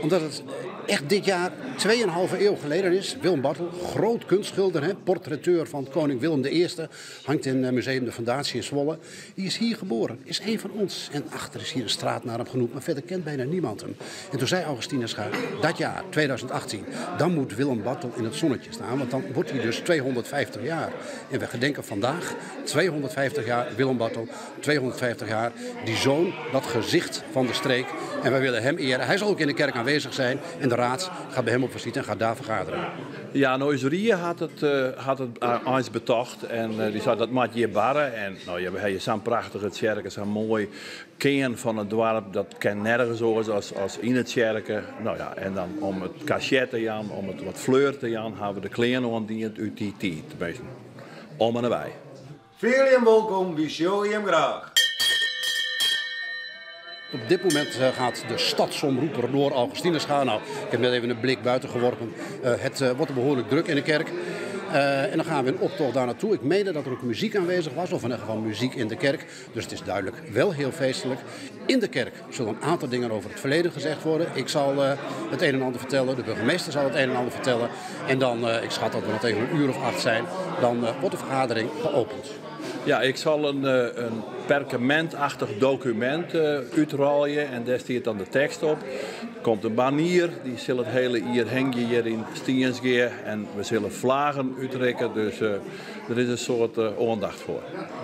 Omdat het echt dit jaar 2,5 eeuw geleden is. Willem Bartel, groot kunstschilder, hè, portretteur van koning Willem I, hangt in Museum de Fundatie in Zwolle. Die is hier geboren, is een van ons. En achter is hier een straat naar hem genoemd, maar verder kent bijna niemand hem. En toen zei Augustinusga, dat jaar, 2018, dan moet Willem Bartel in het zonnetje staan, want dan wordt hij dus 250 jaar. En we gedenken vandaag 250 jaar Willem Bartel, 250 jaar die zoon, dat gezicht van de streek. En wij willen hem eren. Hij zal ook in de kerk aanwezig zijn en de raad gaat bij hem op visite en gaat daar vergaderen. Ja, nou Rie had het eens betocht en die zei dat moet je barren. En nou, je hebt zo'n prachtige kerk, zo'n mooi kern van het dorp, dat ken nergens oars as yn it tsjerke. Nou ja, en dan om it cachet te jaan, om it wat fleur te jaan, hawwe we de klean oan út dy tiid. Tenminste, om en nabij. Fiel jim wolkom, wy sjogge jim graach. Op dit moment gaat de stadsomroeper door Augustinusga. Nou, ik heb net even een blik buiten geworpen. Het wordt er behoorlijk druk in de kerk. En dan gaan we in optocht daar naartoe. Ik meende dat er ook muziek aanwezig was, of in ieder geval muziek in de kerk. Dus het is duidelijk wel heel feestelijk. In de kerk zullen een aantal dingen over het verleden gezegd worden. Ik zal het een en ander vertellen, de burgemeester zal het een en ander vertellen. En dan, ik schat dat we nog tegen een uur of 8 zijn, dan wordt de vergadering geopend. Ja, ik zal een perkamentachtig dokumint útrôlje en dêr stiet dan de tekst op. Der komt in banier, dy sil it hiele jier hingje hjir yn Stynsgea en we sille flaggen útrikke, dus der is in soad oandacht foar.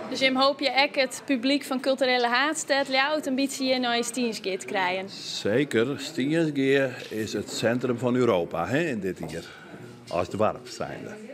Dus jim hoopje ek it publyk fan Kulturele Haadstêd Ljouwert in bytsje hjir nei Stynsgea te krijen? Seker, Stynsgea is it sintrum fan Europa, hè, yn dit jier, as doarp zijnde.